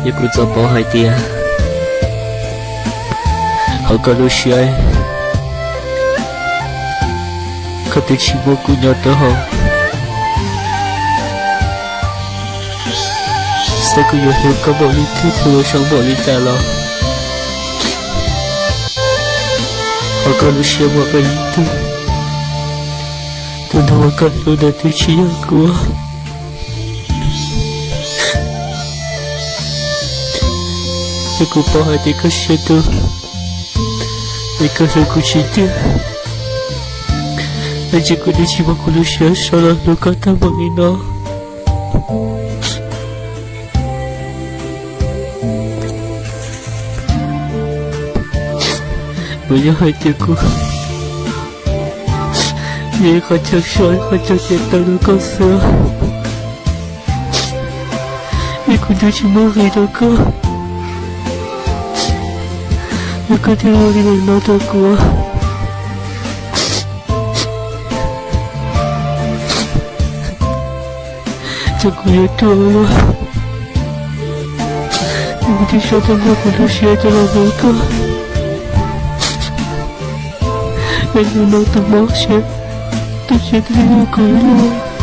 Yog kuv txawm paub hais tias hauv koj lub siab, koj twb tsis muaj kuv nyob rau hauv. Xav kuv yuav hlub koj npaum li twg, hlub zoo npaum li cas los, hauv koj lub siab muaj koj ib tug, tus neeg uas koj hlub ntawd twb tsis yog kuv. Yog kuv paub hais tias koj siab tuag, es koj hlub kuv tsis tiag, es kuv twb tsis muab kuv lub siab sau los hlub koj tag npaum li no. Puas yog hais tias kuv yog ib qho chaw so, ib qho chaw cem tawv rau koj xwb, es kuv twb tsis muaj nqis rau koj, es koj thiaj ua li no rau kuv. Ces kuv yuav tuag los, kuv twb sau tau nkaus kuv lub siab coj los hlub koj, es nim no tus mob siab, tus siab twb yog kuv ib leeg.